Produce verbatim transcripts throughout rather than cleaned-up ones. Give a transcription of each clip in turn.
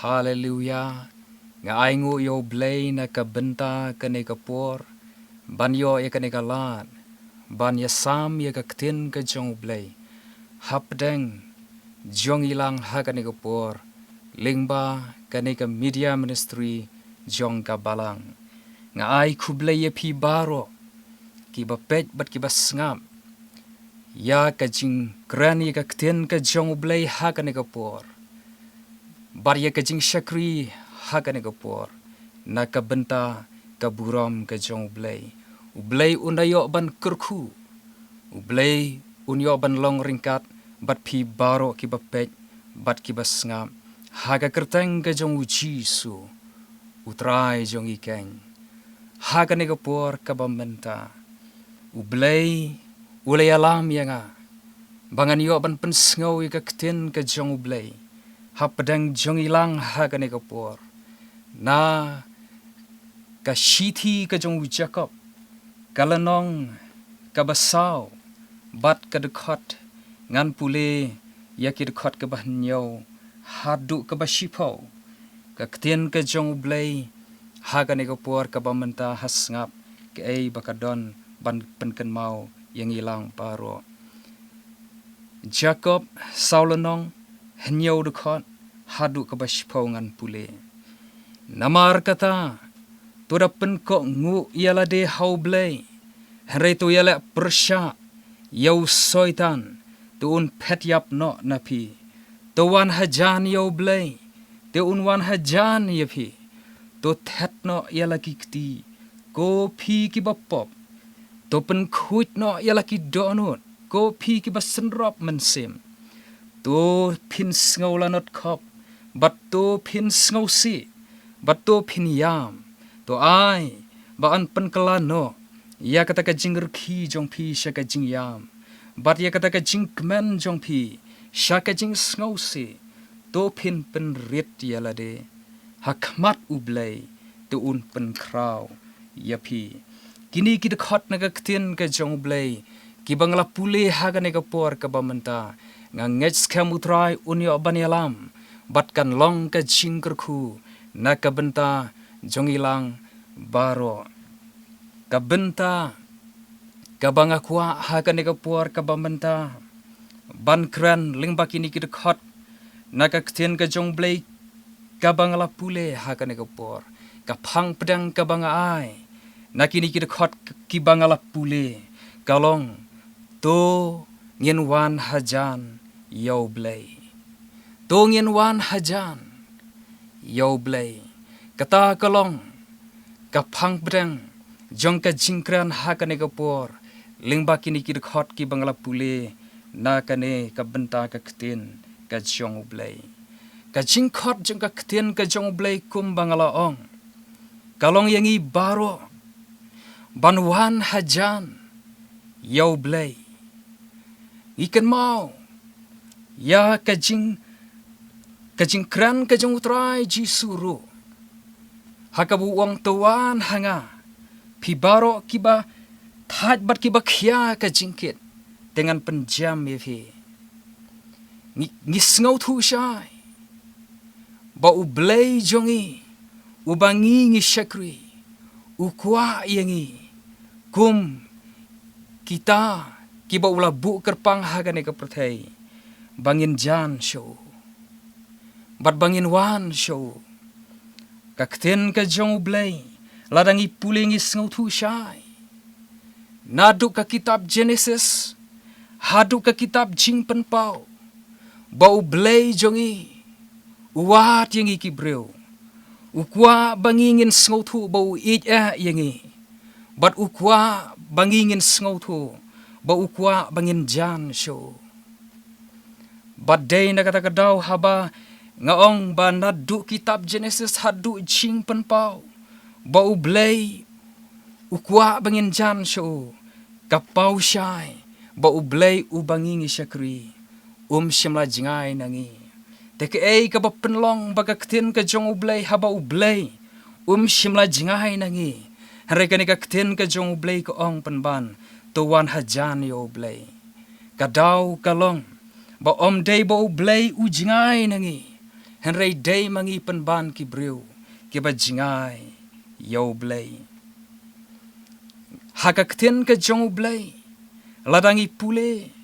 Haleluya. Nga ainguh ïa U Blei na ka bynta kane ka por ban ïoh ïa kane ka lad ban ïasam ïa ka ktien ka jong U Blei hapdeng jong i lang ha kane ka por lyngba kane ka media ministry jong ka Balang. Nga ai khublei ïa phi baroh kiba peit bad kiba sngap ïa ka jingkren ïa ka ktien ka jong U Blei ha kane ka por, bad ïa ka jingshakri ha kane ka por na ka bynta ka burom ka jong U Blei. U Blei un da ïoh ban kyrkhu, U Blei un ïoh ban long ryngkat bad phi baroh kiba peit bad kiba sngap ha ka kyrteng ka jong U Jisu, U Trai jong ngi keiñ. Ha kane ka por kaba mynta U Blei u la ïalam ïa nga ba ngan ïoh ban pynsngew ïa ka ktien ka jong U Blei hapdeng jong i lang ha kane ka por na ka shithi ka jong u Jakob, ka lynnong kaba saw bad ka dkhot. Ngan pule ïa ki dkhot kaba hynñiew haduh kaba shiphew. Ka ktien ka jong U Blei ha kane ka por kaba mynta, ha sngap kaei ba ka don ban pynkynmaw ïa ngi lang baroh. Jakob saw lynnong, hynñiew dkhot haduh kaba shiphew, ngan pule. Namar kata, to da pynkohnguh ïa lade ha U Blei, hynrei to ïaleh pyrshah ïa u Soitan, te un phet ïap noh na phi. To wan hajan ïa U Blei, te un wan hajan ïa phi. To thet noh ïa la ki kti, ko phi kiba pop. To pynkhuid noh ïa la ki dohnud, ko phi kiba synrop mynsiem. To phin sngew lanot khop, bad to phin sngewsih, bad to phin ïam. To ai ba yn pynkylla noh ïa kata ka jingrkhie jong phi sha ka jingïam, bad ïa kata ka jingkmen jong phi sha ka jingsngewsih. To phin pynrit ïa lade ha khmat U Blei, te un pynkhraw ïa phi. Kine ki dkhot na ka ktien ka jong U Blei kiba nga la pule ha kane ka por kaba mynta, nga ngeit skhem U Trai un ïoh ban ïalam bad kan long ka jingkyrkhu na ka bynta jong i lang baroh. Ka bynta kaba nga kwah ha kane ka por kaba mynta ban kren lyngba kine ki dkhot na ka ktien ka jong U Blei kaba nga la pule ha kane ka por, ka phang pdeng kaba nga ai na kine ki dkhot kiba nga la pule ka long: To ngin wan hajan ïa U Blei. To ngin wan hajan ïa U Blei. Kata ka long ka phang pdeng jong ka jingkren ha kane ka por lyngba kine ki dkhot kiba nga la pule na kane ka bynta ka ktien ka jong U Blei. Ka jingkhot jong ka ktien ka jong U Blei, kumba nga la ong, ka long ïa ngi baroh ban wan hajan ïa U Blei. Ngi kynmaw ïa ka jing, ka jingkren ka jong U Trai Jisu ruh, ha kaba u ong: To wan ha nga, phi baroh kiba thait bad kiba khia ka jingkit, te ngan pynjem ïa phi. Ngi, ngi sngewthuh shai ba U Blei jong ngi, uba ngi ngi shakri, u kwah ïa ngi kum kita kiba u la buh kyrpang ha kane ka pyrthei, ba ngin jan sha u bad ba ngin wan sha u. Ka ktien ka jong U Blei, lada ngi pule, ngi sngewthuh shai naduh ka kitab Jenesis haduh ka kitab Jingpynpaw, ba U Blei jong ngi u wad ïa ngi ki briew. U kwah ba ngi ngin sngewthuh ba u ïeit eh ïa ngi, bad u kwah ba ngi ngin sngewthuh ba u kwah ba ngin jan sha u. Bad dei na kata ka daw haba nga ong ba naduh kitab Jenesis haduh Jingpynpaw, ba U Blei u kwah ba ngin jan sha u, ka paw shai ba U Blei uba ngi ngi shakri um shym la jngai na ngi. Te kaei kaba pynlong ba ka ktien ka jong U Blei, haba U Blei um shym la jngai na ngi, hynrei kane ka ktien ka jong U Blei ka ong pynban: To wan hajan ïa U Blei. Ka daw ka long ba ym dei ba U Blei u jngai na ngi, Hynrei dei ma ngi pynban ki briew kiba jngai ïa U Blei. Ha ka ktien ka jong U Blei, lada ngi pule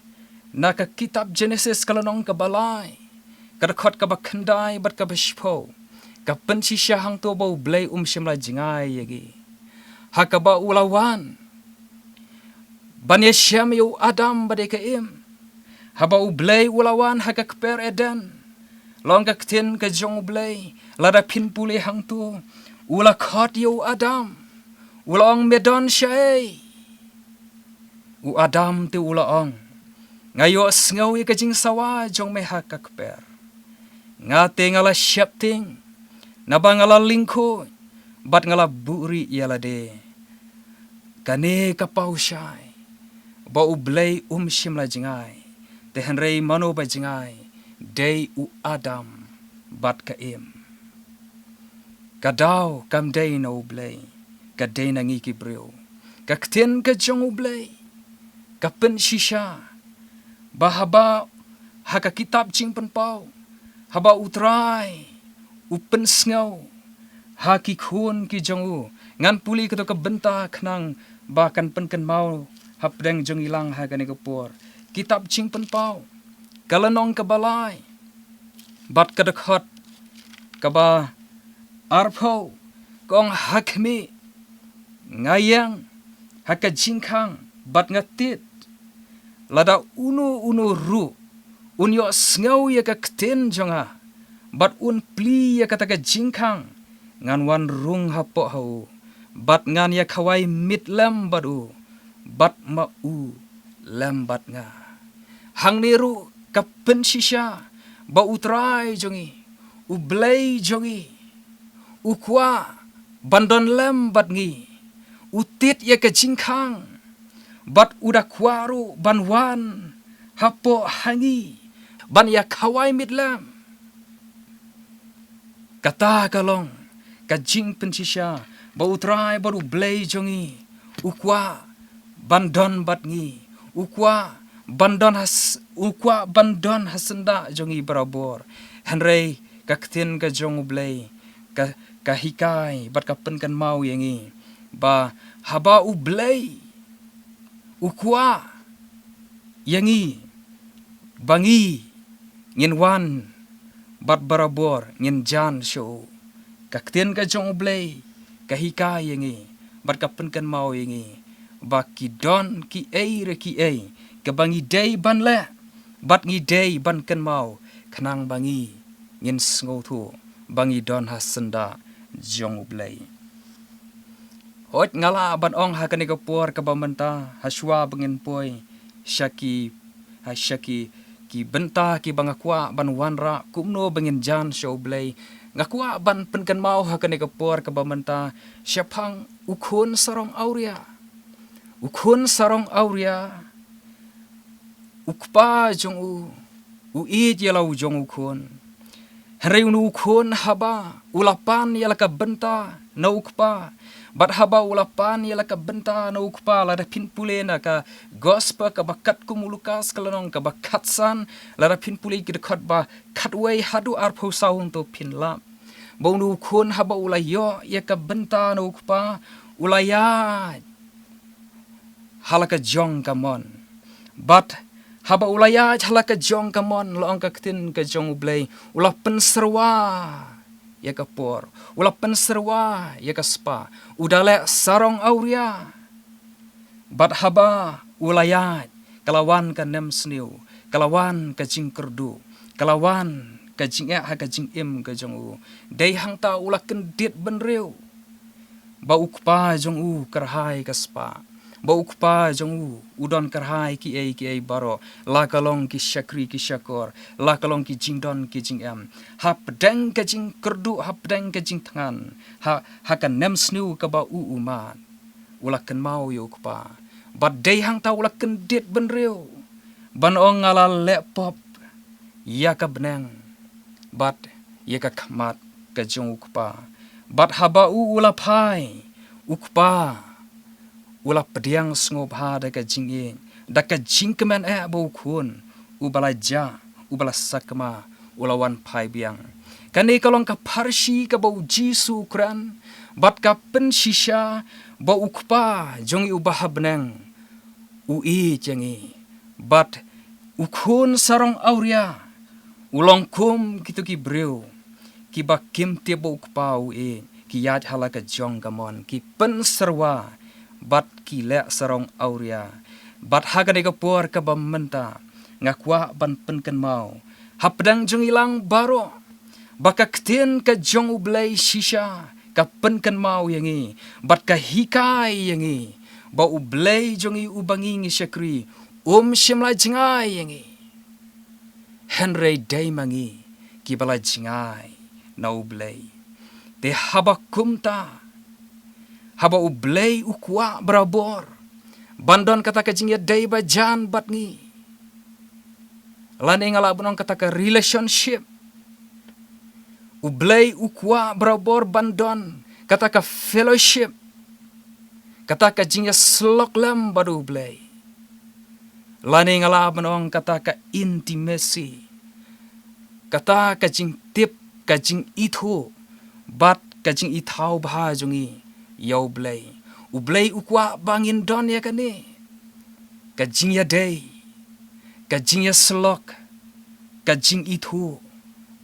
na ka kitab Jenesis ka lynnong kaba lai, ka dkhot kaba khyndai bad kaba shiphew, ka pynshisha hangto ba U Blei um shym la jngai ïa ngi. Ha kaba u la wan ban ïashem ïa u Adam bad ïa ka Im. Haba U Blei u la wan ha ka kper Eden, la ong ka ktien ka jong U Blei, lada phin pule hangto, u la khot ïa u Adam, u la ong, me don shaei? U Adam te u la ong, nga ïohsngew ïa ka jingsawa jong me ha ka kper. Nga te nga la sheptieng, naba nga la lyngkhuid bad nga la buhrieh ïa lade. Kane ka paw shai ba U Blei um shym la jngai, te hynrei mano ba jngai? Dei u Adam bad ka Im. Ka daw kam dei na U Blei, ka dei na ngi ki briew. Ka ktien ka jong U Blei ka pynshisha ba haba ha ka kitab Jingpynpaw, haba U Trai u pynsngew ha ki khun ki jong u, ngan pule kato ka bynta khnang ba kan pynkynmaw hapdeng jong ngi lang ha kane ka por. Kitab Jingpynpaw ka lynnong kaba lai bad ka dkhot kaba arphew, ka ong, ha khmih, nga ïeng ha ka jingkhang bad nga tied, lada uno uno ruh un ïohsngew ïa ka ktien jong nga bad un plie ïa kata ka jingkhang, ngan wan rung hapoh ha u bad ngan ïa khawai miet lem bad u, bad ma u lem bad nga. Hangne ruh ka pynshisha ba U Trai jong ngi, U Blei jong ngi, u kwah ban don lem bad ngi. U tied ïa ka jingkhang bad u da kwah ruh ban wan hapoh ha ngi ban ïa khawai miet lem. Kata ka long ka jingpynshisha ba U Trai bad U Blei jong ngi u kwah ban don bad ngi, u kwah ban don ha s-, u kwah ban don ha syndah jong ngi barabor. Hynrei ka ktien ka jong U Blei ka, ka hikai bad ka pynkynmaw ïa ngi ba haba U Blei u kwah ïa ngi ba ngi ngin wan bad barabor ngin jan sha u. Ka ktien ka jong U Blei ka hikai ïa ngi bad ka pynkynmaw ïa ngi ba ki don kiei re kiei kaba ngi dei ban leh bad ngi dei ban kynmaw khnang ba ngi ngin sngewthuh ba ngi don ha syndah jong U Blei. Hooid, nga lah ban ong ha kane ka por kaba mynta, ha shuwa ba ngin poi sha ki, ha sha ki, ki bynta kiba nga kwah ban wanrah kumno ba ngin jan sha U Blei, nga kwah ban pynkynmaw ha kane ka por kaba mynta shaphang u khun sarong awria. U khun sarong awria, u kpa jong u u ïeit ïa la u jong u khun. Hynrei une u khun haba u la pan ïa la ka bynta na u kpa, bad haba u la pan ïa la ka bynta na u kpa, lada phin pule na ka Gospel kaba katkum u Lukas ka lynnong kaba khatsan, lada phin pule ki dkhot ba khatwei haduh arphew saw, to phin lap ba une u khun haba u la ïoh ïa ka bynta na u kpa, u la ïaid ha la ka jong ka mon. Bad haba u la ïaid ha la ka jong ka mon, la ong ka ktien ka jong U Blei, u la pynsyrwa ïa ka por, u la pynsyrwa ïa ka spah, u da leh sarong awria. Bad haba u la ïaid, ka la wan ka nemsniew, ka la wan ka jingkyrduh, ka la wan ka jingeh ha ka jingim ka jong u. Dei hangta u la kyndit bynriew ba u kpa jong u kyrhai ka spah, ba u kpa jong u u don kyrhai kiei kiei baroh, la ka long ki shakri ki shakor, la ka long ki jingdon ki jingem. Hapdeng ka jingkyrduh, hapdeng ka jingthngan, ha, ha ka nemsniew kaba u u mad, u la kynmaw ïa u kpa. Bad dei hangta u la kyndit bynriew ban ong, nga la leh pop ïa ka bneng bad ïa ka khmat ka jong u kpa. Bad haba u u la phai, u kpa u la pdiang sngewbha da ka jingïeit, da ka jingkmen eh ba u khun uba la jah, uba la sakma, u la wan phai biang. Kane ka long ka pharshi kaba u Jisu u kren, bad ka pynshisha ba u Kpa jong ngi uba ha bneng u ïeit ïa ngi. Bad u khun sarong awria u long kum kito ki briew kiba kim tip ba u Kpa u ïeit, ki ïaid ha la ka jong ka mon, ki pynsyrwa bad ki leh sarong awria. Bad ha kane ka por kaba mynta nga kwah ban pynkynmaw hapdeng jong ngi lang baroh ba ka ktien ka jong U Blei shisha ka pynkynmaw ïa ngi bad ka hikai ïa ngi ba U Blei jong ngi uba ngi ngi shakri um shym la jngai ïa ngi. Hynrei dei ma ngi kiba la jngai na U Blei. Te haba kumta, haba U Blei u kwah barabor ban don kata ka jingïadei bajan bad ngi, lane nga lah ban ong kata ka relationship, U Blei u kwah barabor ban don kata ka fellowship, kata ka jingïasyllok lem bad U Blei, lane nga lah ban ong kata ka intimacy, kata ka jingtip, ka jingithuh bad ka jingithaw bha jong ngi ïa U Blei. U Blei u kwah ba ngin don ïa kane ka jingïadei, ka jingïasyllok, ka jingithuh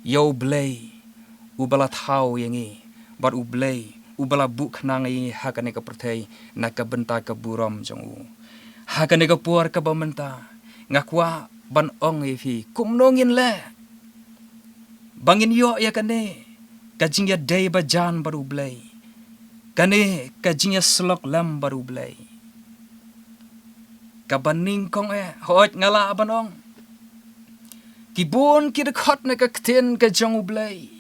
ïa U Blei uba la thaw ïa ngi bad U Blei uba la buh khnang ïa ngi ha kane ka pyrthei na ka bynta ka burom jong u. Ha kane ka por kaba mynta nga kwah ban ong ïa phi kumno ngin leh ba ngin ïoh ïa kane ka jingïadei bajan bad U Blei, kane ka jingïasyllok lem bad U Blei. Kaba nyngkong eh, hooid nga lah ban ong, ki bun ki dkhot na ka ktien ka jong U Blei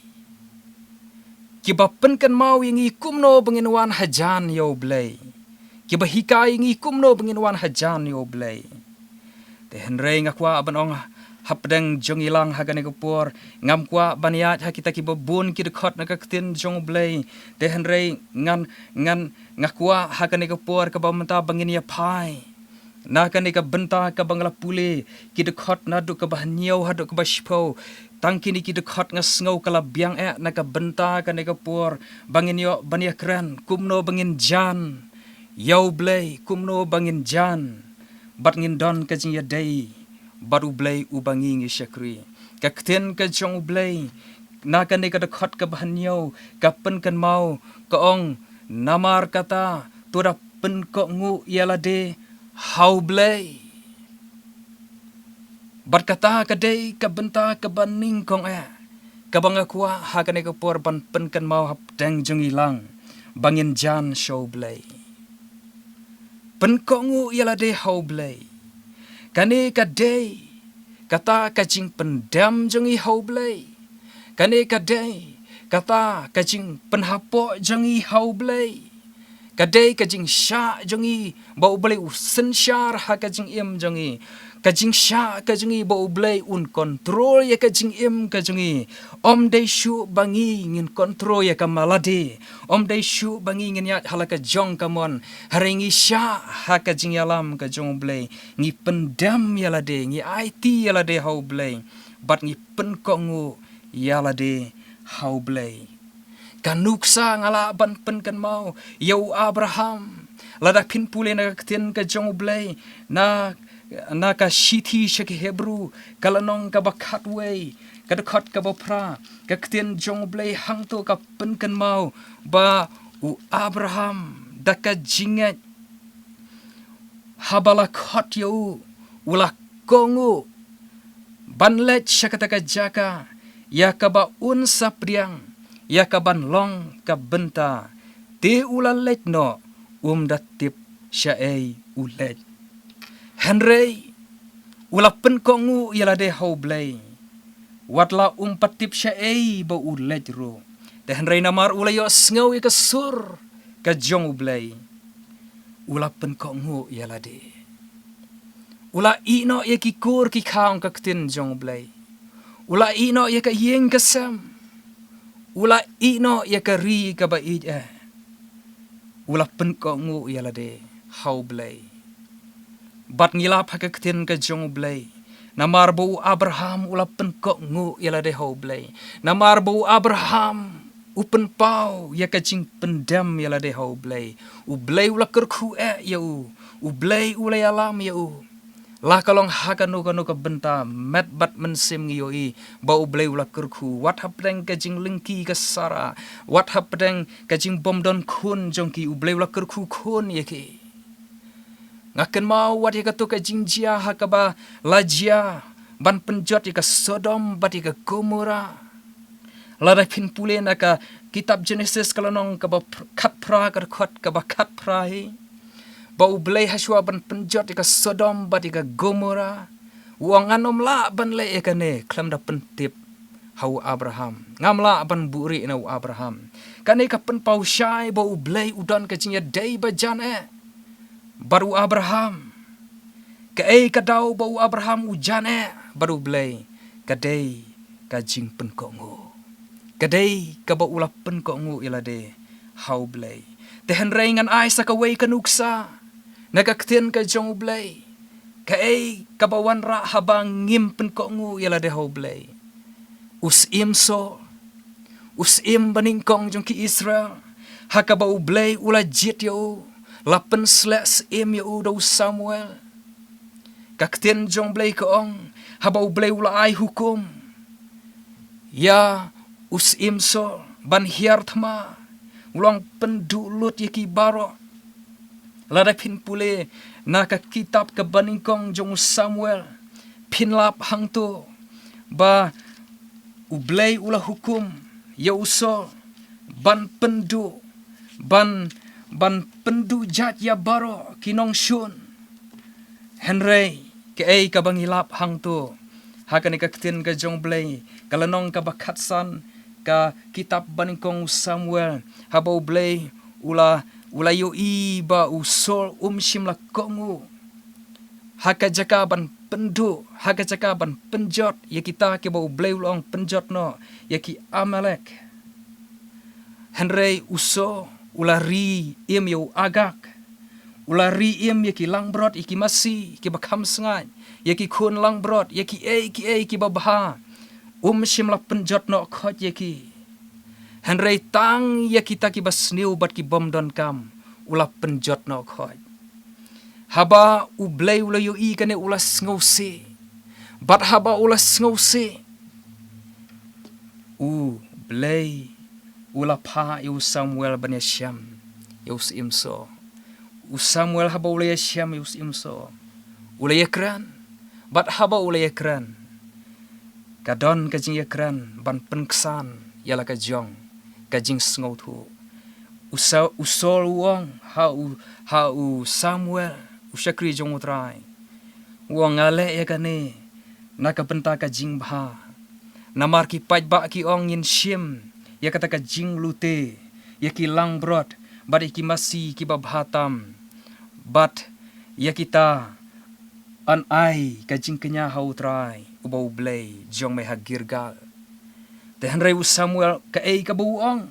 kiba pynkynmaw ïa ngi kumno ba ngin wan hajan ïa U Blei, kiba hikai ïa ngi kumno ba ngin wan hajan ïa U Blei. Te hynrei nga kwah ban ong hapdeng jong ngi lang ha kane ka por, ngam kwah ban ïaid ha kita kiba bun ki dkhot na ka ktien jong U Blei. Te hynrei ngan, ngan, nga kwah ha kane ka por kaba mynta ba ngin ïa phai na kane ka bynta kaba nga la pule, ki dkhot naduh kaba hynñiew haduh kaba shiphew. Tang kine ki dkhot nga sngew ka la biang eh na ka bynta kane ka por ba ngin ïoh ban ïakren kumno ba ngin jan ïa U Blei, kumno ba ngin jan bad ngin don ka jingïadei bad U Blei uba ngi ngi shakri. Ka ktien ka jong U Blei na kane ka dkhot kaba hynñiew ka pynkynmaw, ka ong, namar kata to da pynkohnguh ïa lade ha U Blei. Bad kata ka dei ka bynta kaba nyngkong eh kaba nga kwah ha kane ka por ban pynkynmaw hapdeng jong ngi lang ba ngin jan sha U Blei. Pynkohnguh ïa lade ha U Blei. Kane ka dei kata ka jingpyndem jong ngi ha U Blei. Kane ka dei kata ka jingpynhapoh jong ngi ha U Blei. Ka dei ka jingshah jong ngi ba U Blei u synshar ha ka jingim jong ngi. Ka jingshah ka jong ngi ba U Blei un kontrol ïa ka jingim ka jong ngi. Ym dei shuh ba ngi ngin kontrol ïa ka ma lade. Ym dei shuh ba ngi ngin ïaid ha la ka jong ka mon. Hynrei ngi shah ha ka jingïalam ka jong U Blei. Ngi pyndem ïa lade, ngi aiti ïa lade ha U Blei. Bad ngi pynkohnguh ïa lade ha U Blei. Ka nuksa nga lah ban pynkynmaw ïa u Abraham. Lada phin pule na ka ktien ka jong U Blei, na, na ka shithi sha ki Hebru, ka lynnong kaba khatwei, ka dkhot kaba phra, ka ktien jong U Blei hangto ka pynkynmaw ba u Abraham da ka jingngeit, haba la khot ïa u, u la kohnguh ban leit sha kata ka jaka ïa kaba un sa pdiang ïa kaban long ka bynta. Te u la leit noh, um da tip shaei u leit. Hynrei u la pynkohnguh ïa lade ha U Blei, wat la um pat tip shaei ba u leit ruh. Te hynrei namar u la ïohsngew ïa ka sur ka jong U Blei, u la pynkohnguh ïa lade. U la ïeh noh ïa ki kur ki kha, ong ka ktien jong U Blei. U la ïeh noh ïa ka ïing ka sem. U la ïeh noh ïa ka ri kaba ïeit eh. U la pynkohnguh ïa lade ha U Blei. Bad ngi lap ha ka ktien ka jong U Blei, Namar ba u Abraham u la pynkohnguh ïa lade ha U Blei. Namar ba u Abraham u pynpaw ïa ka jingpyndem ïa lade ha U Blei. U Blei u la kyrkhu eh ïa u. U Blei u la ïalam ïa u. La ka long ha kano kano ka bynta, met bad mynsiem ngi ïohi ba U Blei u la kyrkhu. Wat hapdeng ka jinglyngkhi ka Sara, wat hapdeng ka jingbym don khun jong ki, U Blei u la kyrkhu khun ïa ki. Nga kynmaw wat ïa kato ka jingjia ha kaba la jia ban pynjot ïa ka Sodom bad ïa ka Gomora. Lada phin pule na ka kitab Jenesis ka lynnong kaba pr-, khatphra, ka dkhot kaba khatphra hi, ba U Blei hashwa ban pynjot ïa ka Sodom bad ïa ka Gomora, u ong, ngan ym lah ban leh ïa kane khlem da pyntip ha u Abraham. Ngam lah ban buhrieh na u Abraham. Kane ka pynpaw shai ba U Blei u don ka jingïadei ba jan eh bad u Abraham. Kaei ka daw ba u Abraham u jan eh bad U Blei? Ka dei ka jingpynkohnguh. Ka dei kaba u la pynkohnguh ïa lade ha U Blei. Te hynrei ngan ai sa kawei ka nuksa na ka ktien ka jong U Blei. Kaei kaba wanrah haba ngim pynkohnguh ïa lade ha U Blei? U Syiem Saul, u syiem banyngkong jong ki Israel, ha kaba U Blei u la jied ïa u, la pynsleh syiem ïa u da u Samuel. Ka ktien jong U Blei ka ong, haba U Blei u la ai hukum ïa u Syiem Saul ban hiar thma, u la ong, pynduh lut ïa ki baroh. Lada phin pule na ka kitab ka banyngkong jong u Samuel, phin lap hangto ba U Blei u la hukum ïa u Saul ban pynduh, ban, ban pynduh jait ïa baroh ki nongshun. Hynrei kaei kaba ngi lap hangto ha kane ka ktien ka jong U Blei, ka lynnong kaba khatsan ka kitab banyngkong u Samuel, haba U Blei u la, u la ïohi ba u Saul um shym la kohnguh ha ka jaka ban pynduh, ha ka jaka ban pynjot ïa kita kiba U Blei u la ong pynjot noh, ïa ki Amalek. Hynrei u Saul u la ri im ïa u Agag. U la ri im ïa ki langbrot, ïa ki masi kiba kham sngaid, ïa ki khun langbrot, ïa kiei kiei kiba bha. Um shym la pynjot noh khoit ïa ki. Hynrei tang ïa kita kiba sniew bad ki bym donkam u la pynjot noh khoit. Haba U Blei u la ïohi kane u la sngewsih. Bad haba u la sngewsih, U Blei u la phah ïa u Samuel ban ïashem ïa u Syiem Saul. U Samuel haba u la ïashem ïa u Syiem Saul, u la ïakren. Bad haba u la ïakren, ka don ka jingïakren ban pynksan ïa la ka jong ka jingsngewthuh. U Sa-, u Saul u ong ha u, ha u Samuel, u shakri jong U Trai. U ong, nga leh ïa kane na ka bynta ka jingbha. Namar ki paidbah ki ong, ngin shim ïa kata ka jinglute ïa ki langbrot bad ïa ki masi kiba bha tam, bad ïa kita yn ai ka jingkñia ha U Trai uba U Blei jong me ha Gilgal. Te hynrei u Samuel, kaei kaba u ong?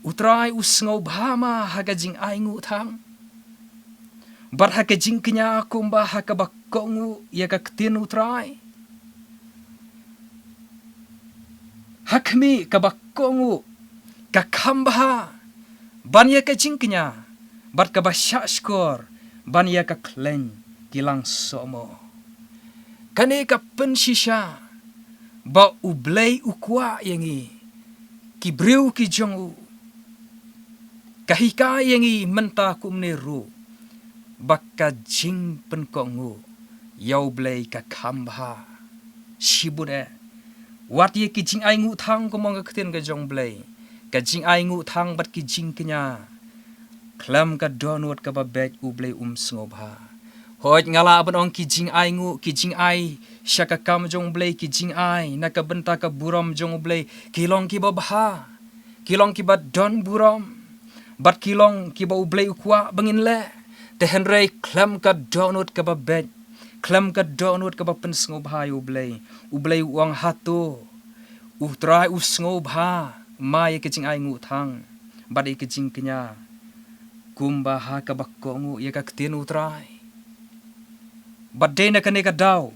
U Trai u sngewbha ma ha ka jingainguh thang bad ha ka jingkñia kumba ha kaba kohnguh ïa ka ktien U Trai? Ha khmih, kaba kohnguh ka kham bha ban ïa ka jingkñia, bad kaba shahshkor ban ïa ka khleiñ ki langsohmoh. Kane ka pynshisha ba U Blei u kwah ïa ngi ki briew ki jong u. Ka hikai ïa ngi mynta kumne ruh ba ka jingpynkohnguh ïa U Blei ka kham bha shibun eh wat ïa ki jingainguh thang, kumba ka ktien ka jong U Blei. Ka jingainguh thang bad ki jingkñia khlem ka dohnud kaba beit U Blei um sngewbha. Hooid, nga lah ban ong ki jingainguh, ki jingai sha ka kam jong U Blei, ki jingai na ka bynta ka burom jong U Blei, ki long kiba bha, ki long kiba don burom, bad ki long kiba U Blei u kwah ba ngin leh. Te hynrei khlem ka dohnud kaba beit, khlem ka dohnud kaba pynsngewbha ïa U Blei. U Blei u ong, hato U Trai u sngewbha ma ïa ka jingainguh thang bad ïa ka jingkñia kumba ha kaba kohnguh ïa ka ktien U Trai? Bad dei na kane ka daw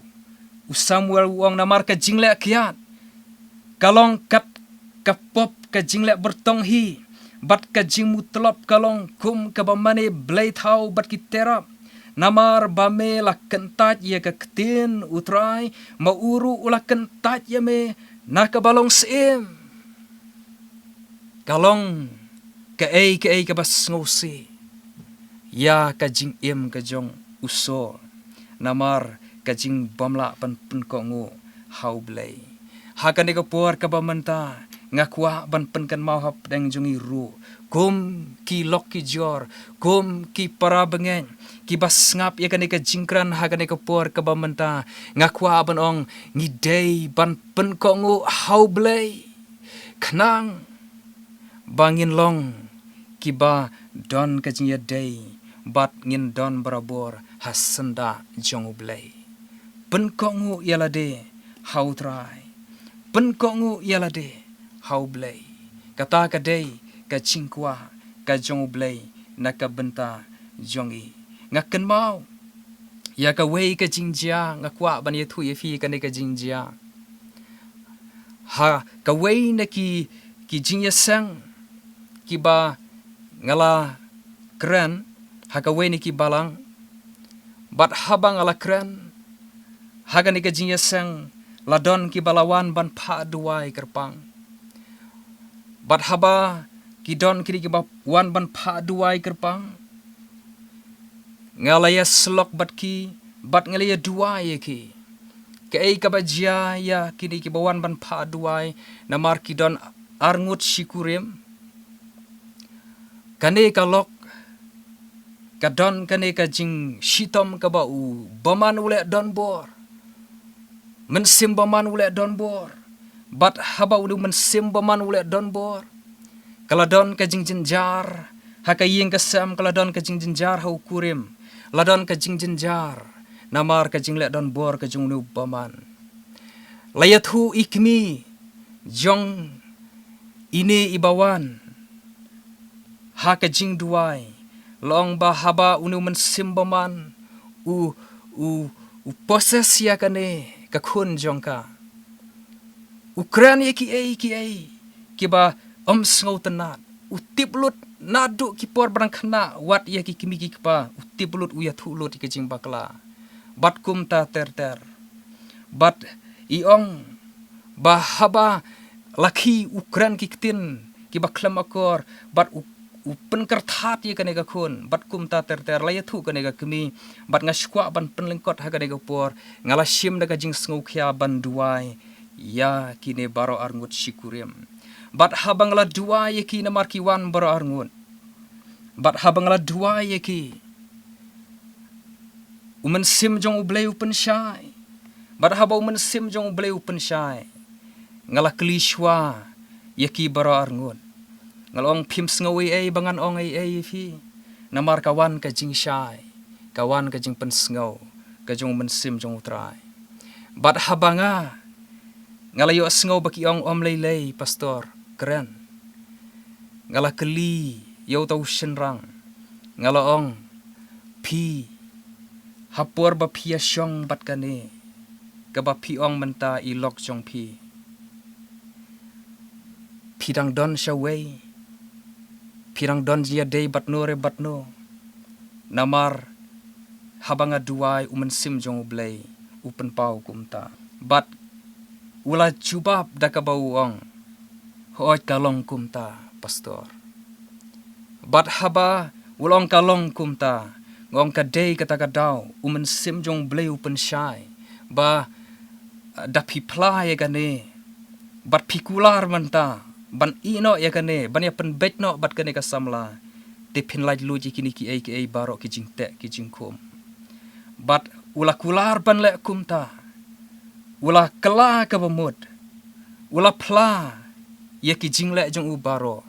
U Samuel u ong, namar ka jingleh kiad ka long kat ka pop ka jingleh byrtong hi, bad ka jingmutlop ka long kum kaba mane blei thaw bad ki terap. Namar ba me la kyntait ïa ka ktien U Trai, ma u ruh u la kyntait ïa me na kaba long syiem. Ka long kaei kaei kaba sngewsih ïa ka jingim ka jong u Saul, namar ka jingbym lah ban pynkohnguh ha U Blei. Ha kane ka por kaba mynta, nga kwah ban pynkynmaw hapdeng jong ngi ruh, kum ki lok ki jor, kum ki para bangeit kiba sngap ïa kane ka jingkren ha kane ka por kaba mynta, nga kwah ban ong, ngi dei ban pynkohnguh ha U Blei, khnang ba ngin long kiba don ka jingïadei bad ngin don barabor ha syndah jong U Blei. Pynkohnguh ïa lade ha U Trai, pynkohnguh ïa lade ha U Blei. Kata ka dei ka jingkwah ka jong U Blei na ka bynta jong ngi. Nga kynmaw ïa kawei ka jingjia, nga kwah ban ïathuh ïa phi kane ka jingjia. Ha kawei na ki, ki jingïaseng kiba nga la kren ha kawei na ki balang, bad haba nga la kren ha kane ka jingïaseng, la don kiba la wan ban phah duwai kyrpang. Bad haba ki don kine kiba wan ban phah duwai kyrpang, nga la ïasyllok bad ki, bad nga la ïaduwai ïa ki. Kaei kaba jia ïa kine kiba wan ban phah duwai, namar ki don arngut shi kurim. Kane ka lok ka don kane ka jingshitom kaba u bymman u leh donbor, mynsiem bymman u leh donbor. Bad haba une u mynsiem bymman u leh donbor, ka la don ka jingjynjar ha ka ïing ka sem, ka la don ka jingjynjar ha u kurim, la don ka jingjynjar namar ka jingleh donbor ka jong une u bymman. La ïathuh i kmie jong ine iba wan ha ka jingduwai, la ong ba haba une u mynsiem bymman u, u, u possess ïa kane ka khun jong ka, u kren ïa kiei kiei kiba ym sngewtynnat, u tip lut naduh ki por ba dang khynnah wat ïa ki kmie ki kpa, u tip lut, u ïathuh lut ïa ka jingbakla bad kumta ter ter. Bad i ong ba haba la khie u kren ki ktien kiba khlem akor, bad u, u pynkyrthat ïa kane ka khun bad kumta ter ter, la ïathuh kane ka kmie. Bad nga sngewkwah ban pynlyngkot ha kane ka por, nga la shim da ka jingsngewkhia ban duwai ïa kine baroh arngut shi kurim. Bad haba nga la duwai ïa ki, namar ki wan baroh arngut, bad haba nga la duwai ïa ki, u mynsiem jong U Blei u pynshai. Bad haba u mynsiem jong U Blei u pynshai, nga la kylli shuwa ïa ki baroh arngut, nga la ong, phim sngew ei ei ba ngan ong ei ei ïa phi, namar ka wan ka jingshai, ka wan ka jingpynsngew ka jong u mynsiem jong U Trai. Bad haba nga, nga la ïohsngew ba ki ong, ym lei lei pastor, kren. Nga la kylli ïa uta u shynrang, nga la ong, phi, ha por ba phi ïashong bad kane kaba phi ong mynta i lok jong phi, phi dang don shawei, phi dang don jingïadei bad no re bad no? Namar haba nga duwai, u mynsiem jong U Blei u pynpaw kumta. Bad u la jubab da kaba u ong, hooid, ka long kumta pastor. Bad haba u la ong ka long kumta, nga ong ka dei kata ka daw u mynsiem jong U Blei u pynshai ba, eh, da phi phla ïa kane bad phi kular mynta ban ïeh noh ïa kane, ban ïa pynbeit noh bad kane ka samla, te phin laitluid ïa kine kiei kiei baroh, ki jingteh ki jingkhum. Bad u la kular ban leh kumta. U la kylla kaba mut, u la phla ïa ki jingleh jong u baroh,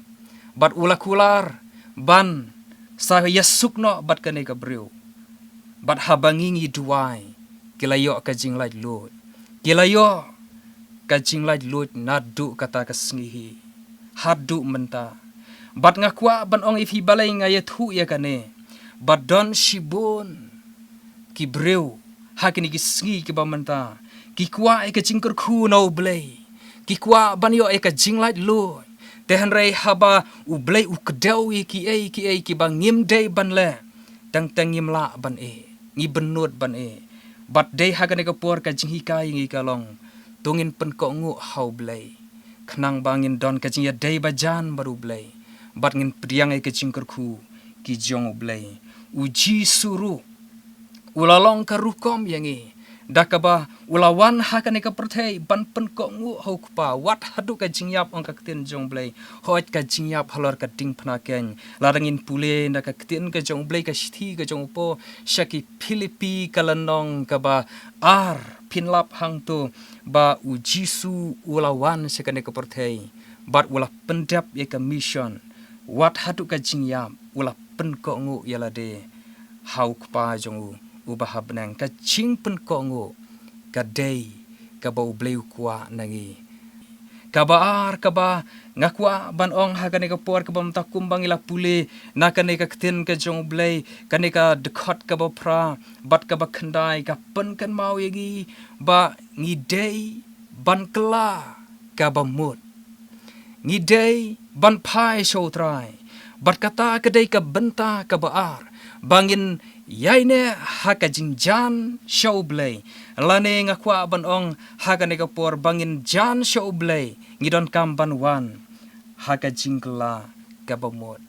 bad u la kular ban sa ïasuk noh bad kane ka briew. Bad haba ngi ngi duwai, ki la ïoh ka jinglaitluid, ki la ïoh ka jinglaitluid naduh kata ka sngi hi haduh mynta. Bad nga kwah ban ong ïa phi, balei nga ïathuh ïa kane, ba don shibun ki briew ha kine ki sngi kiba mynta Ki kwah ïa ka jingkyrkhu na U Blei. Ki kwah ban ïoh ïa ka jinglaitluid. Te hynrei haba U Blei u kdew ïa kiei kiei kiba ngim dei ban leh, teng teng ngim lah ban ïeh, ngi bynnud ban ïeh. Bad dei ha kane ka por ka jinghikai ïa ngi ka long, to ngin pynkohnguh ha U Blei, khnang ba ngin don ka jingïadei bajan bad U Blei, bad ngin pdiang ïa ka jingkyrkhu ki jong U Blei. U Jisu ruh u la long ka rukom ïa ngi, da kaba u la wan ha kane ka pyrthei ban pynkohnguh ha U Kpa. Wat haduh ka jingïap, ong ka ktien jong U Blei. Hooid, ka jingïap halor ka diengphna keiñ. Lada ngin pule na ka ktien ka jong U Blei, ka shithi ka jong U Paul sha ki Philippi ka lynnong kaba ar, phin lap hangto ba U Jisu u la wan sha kane ka pyrthei bad u la pyndep ïa ka mission. Wat haduh ka jingïap u la pynkohnguh ïa lade ha U Kpa jong u uba ha bneng. Ka jingpynkohnguh ka dei kaba U Blei u kwah na ngi. Kaba ar kaba nga kwah ban ong ha kane ka por kaba mynta, kumba ngi la pule na kane ka ktien ka jong U Blei, kane ka dkhot kaba phra bad kaba khyndai, ka pynkynmaw ïa ngi ba ngi dei ban kylla kaba mut. Ngi dei ban phai sha U Trai. Bad kata ka dei ka bynta kaba ar, ba ngin ïaineh ha ka jingjan sha U Blei. Lane nga kwah ban ong ha kane ka por, ba ngin jan sha U Blei, ngi donkam ban wan ha ka jingkylla kaba mut.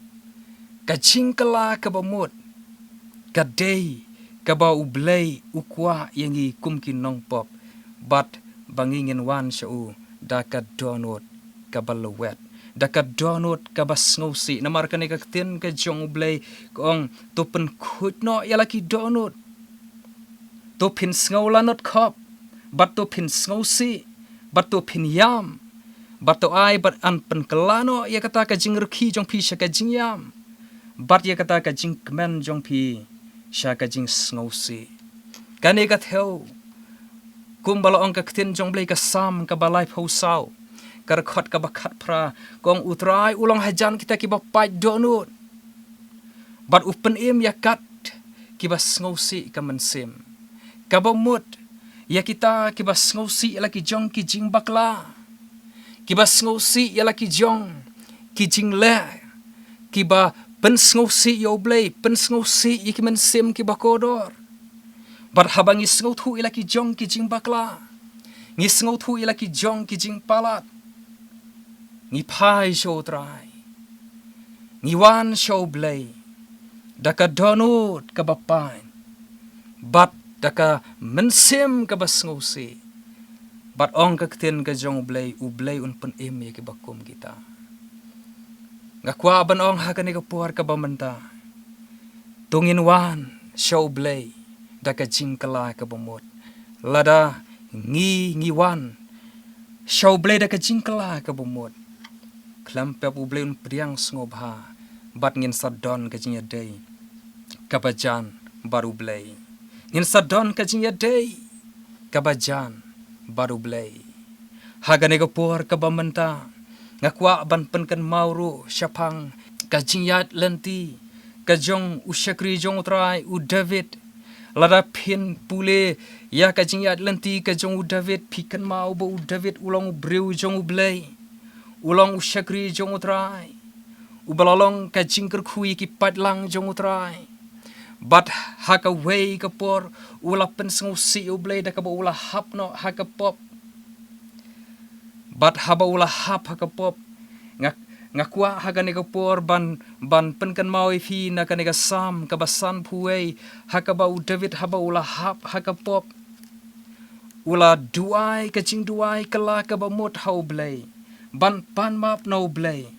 Ka jingkylla kaba mut ka dei kaba U Blei u kwah ïa ngi kum ki nongpop, bad ba ngi ngin wan sha u da ka dohnud kaba lwet, da ka dohnud kaba sngewsih. Namar kane ka ktien ka jong U Blei ka ong, to pynkhuid noh ïa la ki dohnud. To phin sngew la nutkhop, bad to phin sngewsih, bad to phin ïam, bad to ai bad yn pynkylla noh ïa kata ka jingrkhie jong phi sha ka jingïam, bad ïa kata ka jingkmen jong phi sha ka jingsngewsih. Kane ka thew, kumba la ong ka ktien jong U Blei, ka Salm kaba laiphew saw, ka dkhot kaba khatphra, ka ong, U Trai u long hajan kita kiba pait dohnud, bad u pynim ïa kat kiba sngewsih ka mynsiem. Kaba mut, ïa kita kiba sngewsih ïa la ki jong ki jingbakla, kiba sngewsih ïa la ki jong ki jingleh, kiba pynsngewsih ïa U Blei, pynsngewsih ïa ki mynsiem kiba kordor. Bad haba ngi sngewthuh ïa la ki jong ki jingbakla, ngi sngewthuh ïa la ki jong ki jingpalat, ngi phai sha U Trai, ngi wan sha U Blei da ka dohnud kaba pait, bad da ka mynsiem kaba sngewsih. Bad ong ka ktien ka jong U Blei, U Blei un pynim ïa kiba kum kita. Nga kwah ban ong ha kane ka por kaba mynta, to ngin wan sha U Blei da ka jingkylla kaba mut. Lada ngi, ngi wan sha U Blei da ka jingkylla kaba mut, khlem pep U Blei un pdiang sngewbha, bad ngin sa don ka jingïadei kaba jan bad U Blei. Ngin sa don ka jingïadei kaba jan bad U Blei. Ha kane ka por kaba mynta, nga kwah ban pynkynmaw ruh shaphang ka jingïaid lynti ka jong u shakri jong U Trai, u David. Lada phin pule ïa ka jingïaid lynti ka jong u David, phi kynmaw ba u David u long u briew jong U Blei, u long u shakri jong U Trai, uba la long ka jingkyrkhu ïa ki paidlang jong U Trai. Bad ha kawei ka por u la pynsngewsih ïa U Blei da kaba u la hap noh ha ka pop. Bad haba u la hap ha ka pop, nga, nga kwah ha kane ka por ban, ban pynkynmaw ïa phi na kane ka Salm kaba sanphew wei, ha kaba u David haba u la hap ha ka pop, u la duwai ka jingduwai kylla kaba mut ha U Blei, ban pan map na U Blei,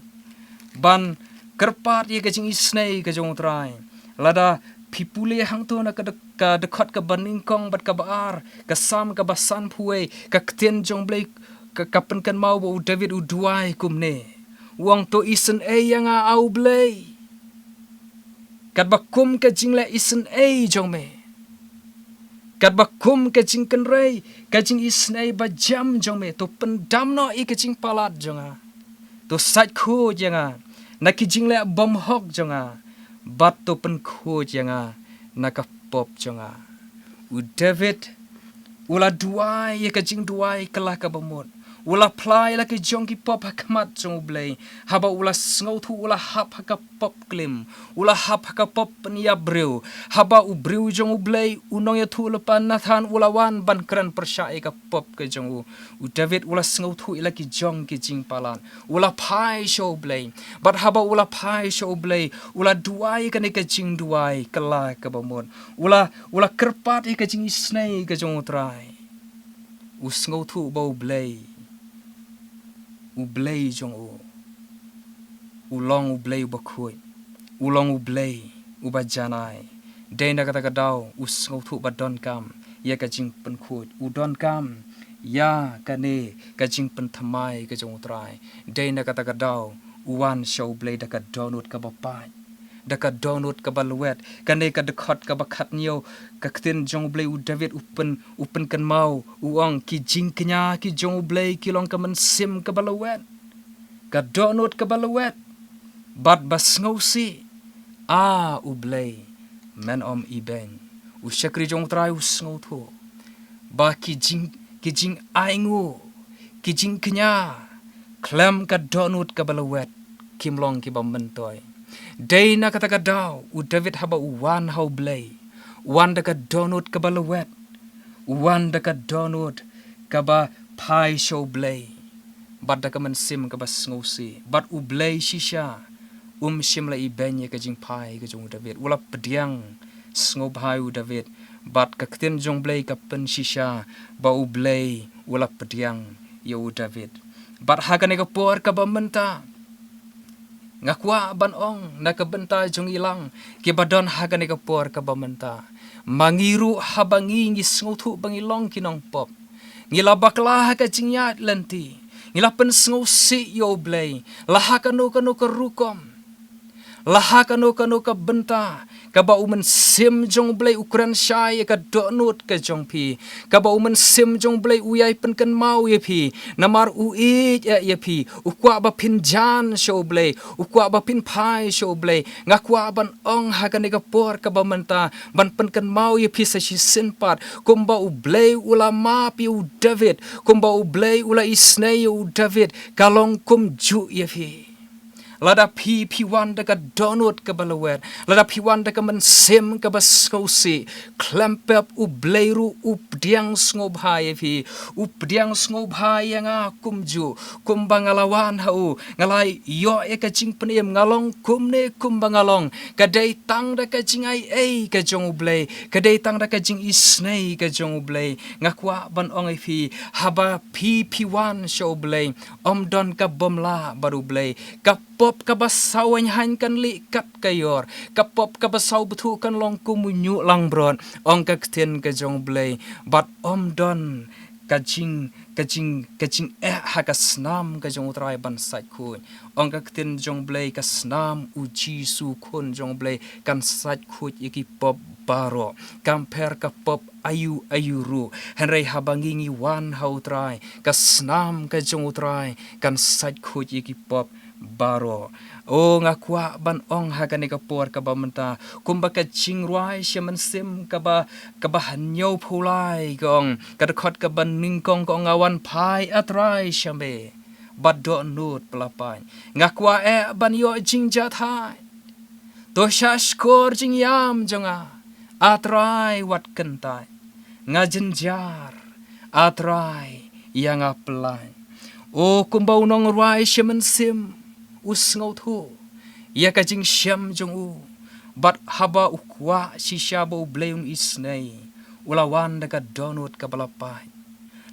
ban kyrpad ïa ka jingisynei ka jong U Trai. Lada phi pule hangto na ka dak-, ka dkhot kaba nyngkong bad kaba ar, ka Salm kaba sanphew wei, ka ktien jong U Blei ka, ka pynkynmaw ba u David u duwai kumne. U ong, to isynei ïa nga, A U Blei, katba kum ka jingleh isynei jong me, katba kum ka jingkynrei, ka jingisynei bajem jong me. To pyndam noh ïa ka jingpalat jong nga. To sait khuid ïa nga na ki jingleh bymhok jong nga, bad to pynkhuid ïa nga na ka pop jong nga. U David U la duwai ïa ka jingduwai kylla kaba mut. U la phla ïa la ki jong ki pop ha khmat jong U Blei. Haba u la sngewthuh u la hap ha ka pop klim. U la hap ha ka pop pynïap briew. Haba u briew jong U Blei, u nongïathuhlypa Nathan u la wan ban kren pyrshah ïa ka pop ka jong u. U David u la sngewthuh ïa la ki jong ki jingpalat. U la phai sha U Blei. Bad haba u la phai sha U Blei, u la duwai kane ka jingduwai kylla kaba mut. U la, u la kyrpad ïa ka jingisynei ka jong U Trai. U sngewthuh ba U Blei, U Blei jong u, u long U Blei uba khuid, u long U Blei uba janai. Dei na kata ka daw u sngewthuh ba donkam ïa ka jingpynkhuid, u donkam ïa kane ka jingpynthymmai ka jong U Trai. Dei na kata ka daw u wan sha U Blei da ka dohnud kaba pait, da ka dohnud kaba lwet. Kane ka dkhot kaba khathynñiew, ka ktien jong U Blei, u David u pyn, u pynkynmaw, u ong, ki jingkñia ki jong U Blei ki long ka mynsiem kaba lwet, ka dohnud kaba lwet bad ba sngewsih. A U Blei, men ym ibeiñ. U shakri jong U Trai u sngewthuh ba ki jing, ki jingainguh, ki jingkñia khlem ka dohnud kaba lwet kim long kiba myntoi. Dei na kata ka daw u David haba u wan ha U Blei, u wan da ka dohnud kaba lwet, u wan da ka dohnud kaba phai sha U Blei bad da ka mynsiem kaba sngewsih. Bad U Blei shisha um shym la ibeiñ ïa ka jingphai ka jong u David. U la pdiang sngewbha ïa u David. Bad ka ktien jong U Blei ka pynshisha ba U Blei u la pdiang ïa u David. Bad ha kane ka por kaba mynta, nga kwah ban ong na ka bynta jong ngi lang kiba don ha kane ka por kaba mynta, ma ngi ruh haba ngi, ngi sngewthuh ba ngi long ki nongpop, ngi la bakla ha ka jingïaid lynti, ngi la pynsngewsih ïa U Blei, la ha kano kano ka rukom, la ha kano kano ka bynta, kaba U Mynsiem jong U Blei u kren shai ïa ka dohnud ka jong phi, kaba U Mynsiem jong U Blei u ïai pynkynmaw ïa phi, namar u ïeit eh ïa phi, u kwah ba phin jan sha U Blei, u kwah ba phin phai sha U Blei. Nga kwah ban ong ha kane ka por kaba mynta, ban pynkynmaw ïa phi sa shisien pat, kumba U Blei u la map ïa u David, kumba U Blei u la isynei ïa u David, ka long kumjuh ïa phi. Lada phi, phi wan da ka dohnud kaba lwet, lada phi wan da ka mynsiem kaba sngewsih, khlem pep U Blei ruh u pdiang sngewbha ïa phi, u pdiang sngewbha ïa nga kumjuh, kumba nga la wan ha u, nga la ïoh ïa ka jingpynim, nga long kumne kumba nga long, ka dei tang da ka jingaiei ka jong U Blei, ka dei tang da ka jingisynei ka jong U Blei. Nga kwah ban ong ïa phi, haba phi, phi wan sha U Blei, ym don ka bym lah bad U Blei. Ka pop kaba saw haiñ haiñ kan lih kat ka ïor, ka pop kaba saw bthuh kan long kum u ñiuh langbrot, ong ka ktien ka jong U Blei. Bad ym don ka jing, ka jing, ka jingeh ha ka snam ka jong U Trai ban sait khuid, ong ka ktien jong U Blei. Ka snam U Jisu Khun jong U Blei kan sait khuid ïa ki pop baroh, kam pher ka pop aïu aïu ruh. Hynrei haba ngi, ngi wan ha U Trai, ka snam ka jong U Trai kan sait khuid ïa ki pop baroh. O, nga kwah ban ong ha kane ka por kaba mynta, kumba ka jingrwai sha mynsiem kaba, kaba hynñiewphew lai ka ong, ka dkhot kaba nyngkong ka ong, nga wan phai, A Trai, sha me bad dohnud pla pait. Nga kwah eh ban ïoh jingjahthait. To shahshkor jingïam jong nga, A Trai, wat kyntait. Nga jynjar, A Trai, ïa nga pyllait. O, kumba u nongrwai sha mynsiem u sngewthuh ïa ka jingshem jong u, bad haba u kwah shisha ba U Blei un isynei, u la wan da ka dohnud kaba la pait.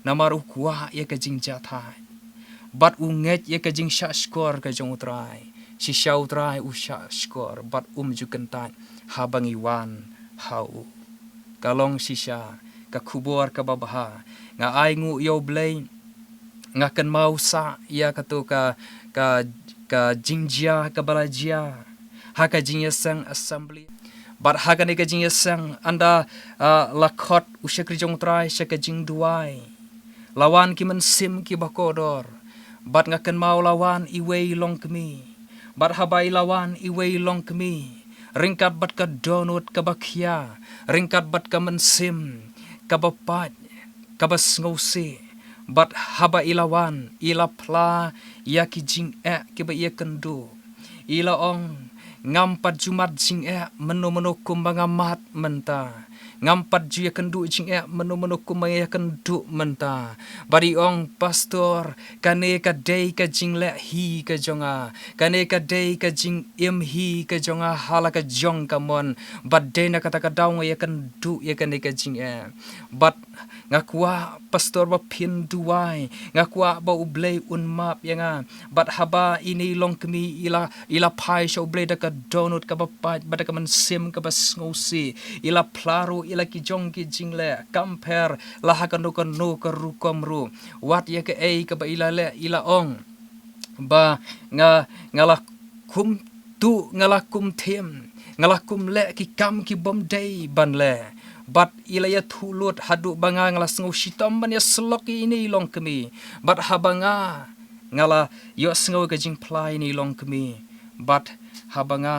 Namar u kwah ïa ka jingjahthait, bad u ngeit ïa ka jingshahshkor ka jong U Trai. Shisha U Trai u shahshkor bad um ju kyntait haba ngi wan ha u. Ka long shisha ka khubor kaba bha. Nga ainguh ïa U Blei, nga kynmaw sah ïa kato ka, ka, ka jingjia kaba la jia ha ka jingïaseng assembly. Bad ha kane ka jingïaseng, ynda, ah, la khot u shakri jong U Trai sha ka jingduwai, la wan ki mynsiem kiba kordor. Bad nga kynmaw la wan iwei i longkmie. Bad haba i la wan iwei i longkmie, ryngkat bad ka dohnud kaba khia, ryngkat bad ka mynsiem kaba pait, kaba sngewsih. Bad haba i la wan, i la phla ïa ki jingeh kiba ïakynduh. I la ong, ngam pat ju mad jingeh mynno mynno kumba nga mad mynta. Ngam pat ju ïakynduh jingeh mynno mynno kumba nga ïakynduh mynta. Bad i ong, Pastor, kane ka dei ka jingleh hi ka jong nga. Kane ka dei ka jingim hi ka jong nga ha la ka jong ka mon. Bad dei na kata ka daw nga ïakynduh ïa kane ka jingeh. Bad nga kwah, Pastor, ba phin duwai. Nga kwah ba U Blei un map ïa nga. Bad haba ine i longkmie i la, i la phai sha U Blei da ka dohnud kaba pait, bad da ka mynsiem kaba sngewsih. I la phla ruh ïa la ki jong ki jingleh, kam pher la ha kano kano ka rukom ruh. Wat ïa kaei kaba i la leh, i la ong ba nga, nga la kumtuh, nga la kumthiem, nga la kumleh ki kam kibym dei ban leh. Bad i la ïathuh lut haduh ba nga, nga la sngewshitom ban ïasyllok ïa ine i longkmie. Bad haba nga, nga la ïohsngew ka jingphla ine i longkmie. Bad haba nga,